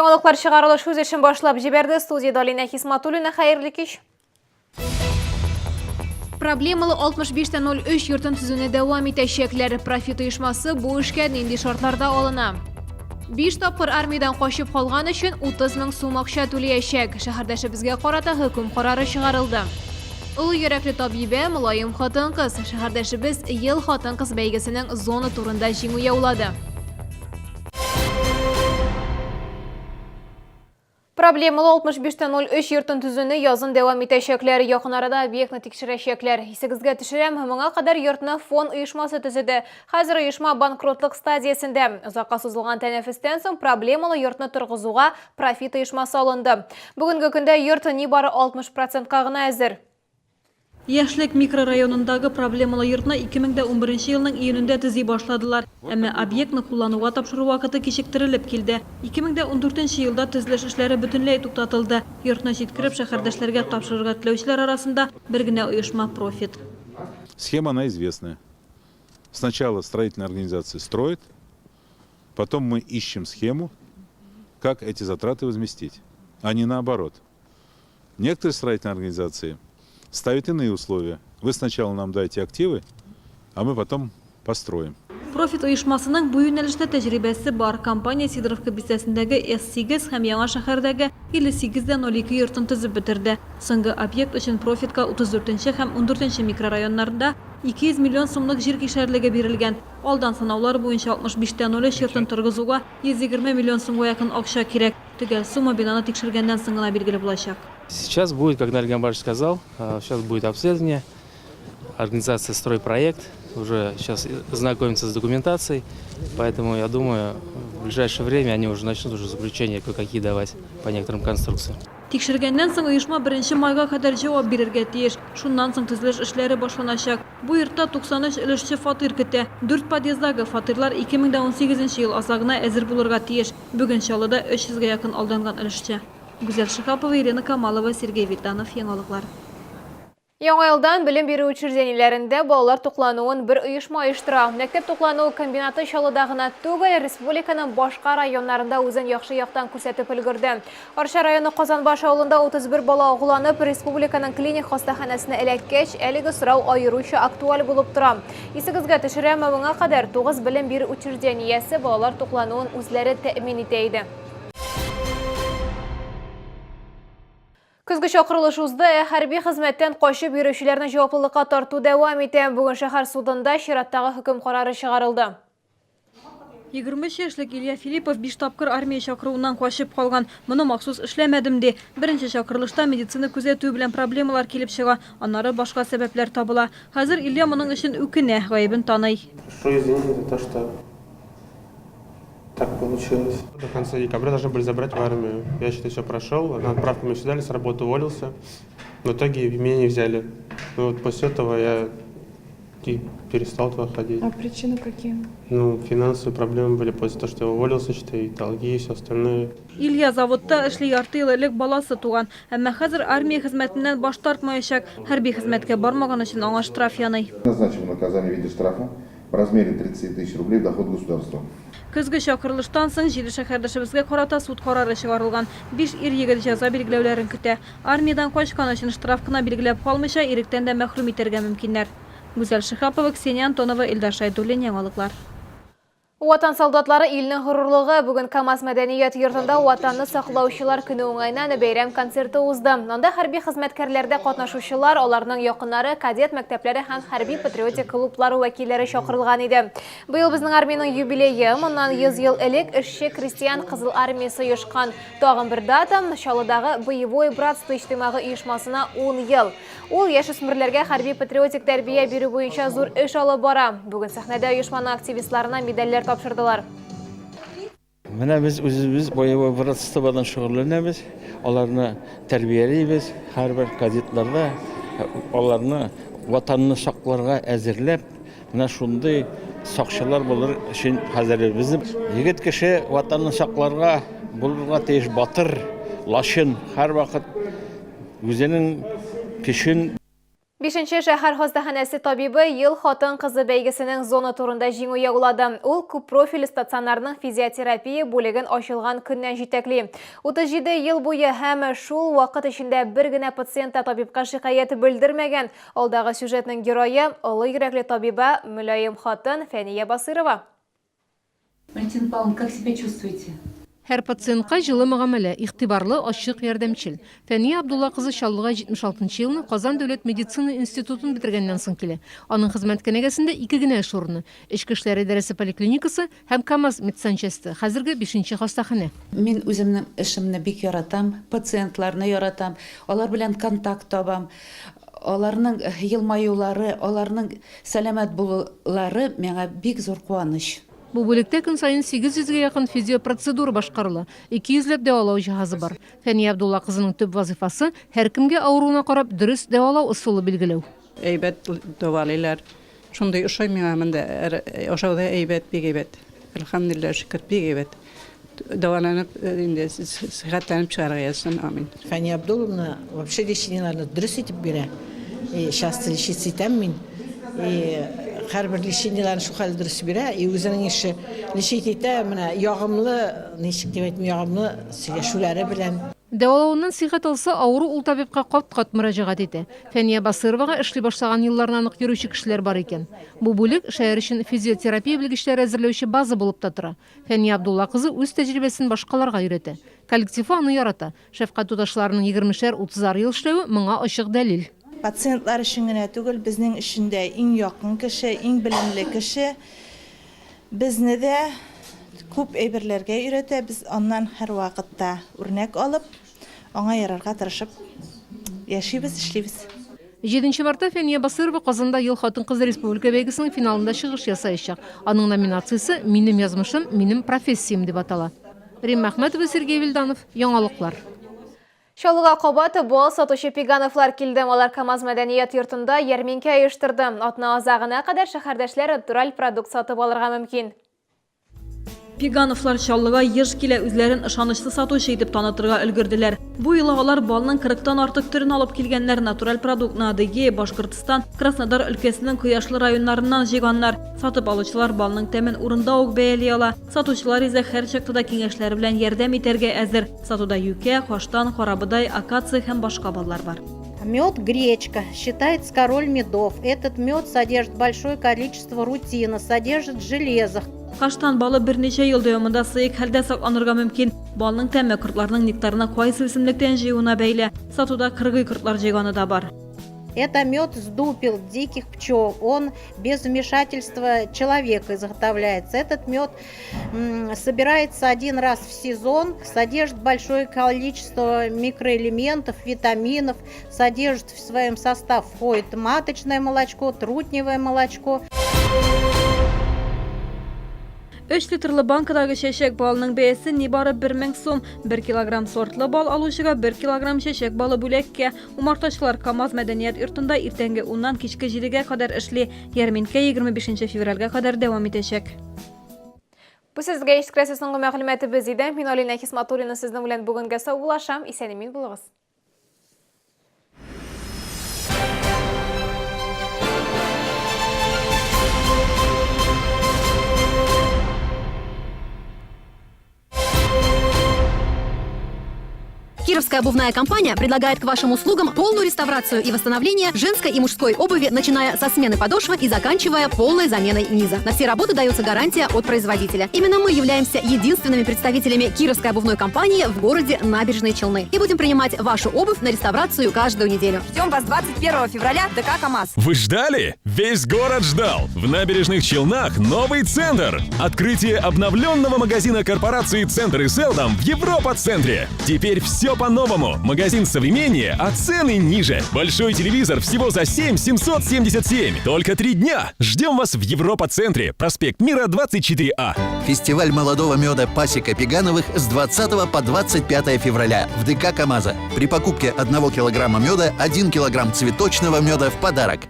Яңалыклар чыгарылыш үз эшен башлап җибәрде. Студиядә Алинә Хисматуллина. Хәерле кич. Проблемалы 65.03 йортын төзүне дәвам итәчәкләр. Профит оешмасы бу эшкә нинди шартларда алына? Биш тапкыр армиядән качып калган өчен 30 мең сум акча түләячәк. Шәһәрдәшебезгә карата хөкем карары чыгарылды. Олы йөрәкле табибә, мөлаем хатын-кыз. Шәһәрдәшебез Ел хатын-кыз бәйгесенең зона турында җиңү яулады. Проблемалы 65.03 йортын төзүне язын дәвам итәчәкләр. Якын арада объектны тикшерәчәкләр. Исегезгә төшерәм, моңа кадәр йортны фон оешмасы төзеде. Хәзер оешма банкротлык стадиясендә. Озакка сузылган тәнәфестән соң проблемалы йортны торгызуга Профит оешмасы алынды. Бүгенге көндә йорт нибары 60 процентка гына әзер. Яшьлек микрорайонындагы проблемалы йортны 2011 елның июнендә төзи башладылар. Әмма объектны куллануга тапшыру вакыты кичектерелеп килде. 2014 елда төзелеш эшләре бөтенләй туктатылды. Йортны җиткереп, шәһәрдәшләргә тапшырырга теләүчеләр арасында бер генә оешма, Профит. Схема она известная. Сначала строительная организация строит, потом мы ищем схему, как эти затраты возместить, а не наоборот. Некоторые строительные организации ставят иные условия. Вы сначала нам дайте активы, а мы потом построим. Профит оешмасының бу юнәлештә тәҗрибәсе бар. Компания Сидоровка бистәсендәге С-8 һәм Яңа шәһәрдәге 58,02 йортын төзеп бетерде. Соңгы объект өчен Профитка 34 нче һәм 14 нче микрорайоннарында 200 миллион сумлык җир кишәрлеге бирелгән. Алдан сынаулар буенча 65,03 йортын торгызуга 120 миллион сумга якын акча кирәк. Төгәл сумма бинаны тикшергәннән соң гына билгеле булачак. Сейчас будет, как Наиль Гамбарович сказал, сейчас будет обследование. Организация «Стройпроект» уже сейчас знакомится с документацией, поэтому, я думаю, в ближайшее время они уже начнут уже заключения кое-какие давать по некоторым конструкциям. Тикшергәннән соң оешма беренче майга кадәр җавап бирергә тиеш. Шуннан соң төзелеш эшләре башланачак. Бу йортта 93 өлешче фатир көтә. Дүрт подъездагы фатирлар 2018 нче ел азагына әзер булырга тиеш. Бүген Чаллыда 300 гә якын алданган өлешче. Гүзәл Шиһапова, Елена Камалова, Сергей Витанов, Яңалыклар. Яңа елдан белем бирү учреждениеләрендә балалар туклануын бер оешма оештыра. Мәктәп туклануы комбинаты Чаллыда гына түгел, республиканың башка районнарында үзен яхшы яктан күрсәтеп өлгерде. Арча районы Казанбаш авылында 31 бала агуланып, республиканың клиник хастаханәсенә эләккәч, әлеге сорау аеруча актуаль булып тора. Исегезгә төшерәм, моңа кадәр 9 белем бирү учреждениесе балалар туклануын үзләре тәэмин итә иде. Көзге чакырылыш узды, ә хәрби хезмәттән качып йөрүчеләрне җаваплылыкка тарту дәвам итә. Бүген шәһәр судында чираттагы хөкем карары чыгарылды. 23 яшьлек Илья Филиппов биш тапкыр армия чакыруыннан качып калган. Моны махсус эшләмәдем, ди. Беренче чакырылышта медицина күзәтүе белән проблемалар килеп чыга, аннары башка сәбәпләр табыла. Хәзер Илья моның өчен үкенә, гаебен таный. Прошу извинения за то, что так получилось. До конца декабря должны были забрать в армию. Я, считай, все прошел. На отправку меня сюда дали, с работы уволился. В итоге меня не взяли. Ну, вот после этого я и перестал туда ходить. А причины какие? Ну, финансовые проблемы были после того, что я уволился, считай, и долги, и все остальное. Илья заводта эшли, ярты ел элек баласы туган. Әмма хәзер армия хезмәтеннән баш тартмаячак. Хәрби хезмәткә бармаган өчен аңа штраф яный. Назначим наказание в виде штрафа в размере 30 тысяч рублей в доход государства. Көзге чакырылыштан соң җиде шәһәрдәшебезгә карата суд карары чыгарылган. Биш ир-егет җәза билгеләүләрен көтә. Армиядән качкан өчен штраф кына билгеләп калмыйча, иректән дә мәхрүм итәргә мөмкиннәр. Гүзәл Шиһапова, Ксения Антонова, Илдар Шәйдуллин, Яңалыклар. Ватан солдатлары илнең горурлыгы. Бүген КАМАЗ мәдәният йортында Ватанны саклаучылар көне уңаеннан бәйрәм концерты узды. Анда хәрби хезмәткәрләрдә катнашучылар, аларның якыннары, кадет мәктәпләре һәм хәрби-патриотик клублары вәкилләре чакырылган иде. Быел безнең армиянең юбилее, моннан 100 ел элек эшче-крестьян Кызыл армиясе оешкан. Тагын бер дата, Чаллыдагы Боевое братство иҗтимагый оешмасына 10 ел. Ул яшүсмерләргә хәрби-патриотик тәрбия бирү буенча зур эш алып бара. Бүген сәхнәдә оешманың активистларына медальләр тапшырдылар. Менә без үзебез боевой братство белән шөгыльләнәбез, аларны тәрбиялибез, һәрбер кадетларда аларны Ватанны сакларга әзерләп, менә шундый сакчылар булыр өчен хәзерлибез. Егет кеше Ватанны сакларга булырга тиеш, батыр, лачын, һәрвакыт Үзенең көчен. Бишенче шәһәр хастаханәсе табибы Ел хатын-кызы бәйгесенең зона турында җиңү яулады. Ул күппрофильле стационарның физиотерапия бүлеген ачылган көннән җитәкли. 37 ел буе һәм шул вакыт эчендә бер генә пациент та табибка шикаять белдермәгән. Алдагы сюжетның герое, олы йөрәкле табибә, мөлаем хатын Фәния Басыйрова. Валентина Павловна, как себя чувствуете? Һәр пациентка җылы мөгамәлә, игътибарлы, ачык, ярдәмчел. Фәния Абдулла кызы Чаллыга 76 нчы елны Казан дәүләт медицина институтын бетергәннән соң килә. Аның хезмәт кенәгәсендә ике генә эш урыны, Эчке эшләр идарәсе поликлиникасы һәм КАМАЗ медсанчасте, хәзерге бишенче хастаханә. Мин үземнең эшемне бик яратам, пациентларны яратам, алар белән контакт табам. Аларның елмаюлары, аларның сәламәт булулары миңа бик зур куаныч. Бу бүлектә көн саен 800 гә якын физиопроцедура башкарыла, 200 ләп дәвалау җиһазы бар. Фәния Абдулла кызының төп вазыйфасы, һәркемгә авыруына карап дөрес дәвалау ысулы билгеләү. Әйбәт дәвалыйлар. Шундый ошый миңа монда, ашау да әйбәт, бик әйбәт. Әлхәмдүлилләһ, шөкер, бик әйбәт. Дәваланып, инде сихәтләнеп чыгарга язсын, амин. Фәния Абдулловна вообще лечениеләрне дөрес итеп бирә. И часто лечиться итәм мин. И һәрбер лечениеләрне шул хәл дөрес бирә. И үзенең ише лечить итә, менә ягымлы, ничек дип әйтим, ягымлы сөйләшүләре белән. Дәвалавыннан сихәт алса, авыру ул табибка кат-кат мөрәҗәгать итә. Фәния Басыйровага эшли башлаган елларыннан ук йөрүче кешеләр бар икән. Бу бүлек шәһәр өчен физиотерапия белгечләре әзерләүче база булып та тора. Фәния Абдулла кызы үз тәҗрибәсен башкаларга өйрәтә. Коллективы аны ярата. Шәфкать туташларының егермешәр, утызар ел эшләве моңа ачык дәлил. Пациентлар өчен генә түгел, безнең өчен дә иң якын кеше, иң белемле кеше. Безне дә күп әйберләргә өйрәтә, без аннан һәрвакытта үрнәк алып, аңа ярарга тырышып яшибез, эшлибез. Җиденче мартта Фәния Басыйрова Казанда Ел хатын-кызы республика бәйгесенең финалында чыгыш ясаячак. Аның номинациясе Минем язмышым, минем профессиям дип атала. Римма Әхмәтова, Сергей Вильданов, Яңалыклар. Чаллыга кабат бал сатучы Пигановлар килде. Алар КАМАЗ мәдәният йортында ярминкә оештырды. Атна азагына кадәр шәһәрдәшләр натураль продукт сатып алырга мөмкин. Пигановлар Чаллыга еш килә, үзләрен ышанычлы сатучы итеп танытырга өлгерделәр. Бу юлы алар балның кырыктан артык төрен алып килгәннәр, натураль продуктны Адыгея, Башкортстан, Краснодар өлкәсенең кояшлы районнарыннан җыйганнар. Сатып алучылар балның тәмен урында ук бәяли ала. Сатучылар исә һәрчакта да киңәшләре белән ярдәм итәргә әзер. Сатуда юкә, каштан, карабодай, акация һәм башка баллар бар. Мед гречка считается король медов. Этот мед содержит большое количество рутина, содержит железо. Каштан балы берничә ел дәвамында сыек хәлдә сакланырга мөмкин. Балның тәме кортларның нектарны кайсы үсемлектән җыюына бәйле. Сатуда кыргый кортлар җыйганы да бар. Это мед с дупел диких пчел. Он без вмешательства человека изготовляется. Этот мед собирается один раз в сезон, содержит большое количество микроэлементов, витаминов, содержит в своем состав входит маточное молочко, трутневое молочко. Өч литрлы банкадагы чәчәк балының бәясе нибары 1000 сум. 1 килограмм сортлы бал алучыга 1 килограмм чәчәк балы бүләккә. Умартачылар КАМАЗ мәдәният йортында иртәнге уннан кичке җидегә кадәр эшли. Ярминкә 25 февральгә кадәр дәвам итәчәк. Бу сезгә ишеттерәсе соңгы мәгълүматыбыз иде. Мин Алинә Хисматуллина сезнең белән бүгенгә саубуллашам. Исән-имин булыгыз. Кировская обувная компания предлагает к вашим услугам полную реставрацию и восстановление женской и мужской обуви, начиная со смены подошвы и заканчивая полной заменой низа. На все работы дается гарантия от производителя. Именно мы являемся единственными представителями Кировской обувной компании в городе Набережные Челны. И будем принимать вашу обувь на реставрацию каждую неделю. Ждем вас 21 февраля в ДК КАМАЗ. Вы ждали? Весь город ждал! В Набережных Челнах новый центр! Открытие обновленного магазина корпорации «Центр» и «Селдом» в Европа-центре. Теперь все по-новому. Магазин современнее, а цены ниже. Большой телевизор всего за 7 777. Только три дня. Ждем вас в Европа-центре. Проспект Мира, 24А. Фестиваль молодого меда «Пасека Пегановых» с 20 по 25 февраля в ДК «КамАЗа». При покупке 1 килограмма меда 1 килограмм цветочного меда в подарок.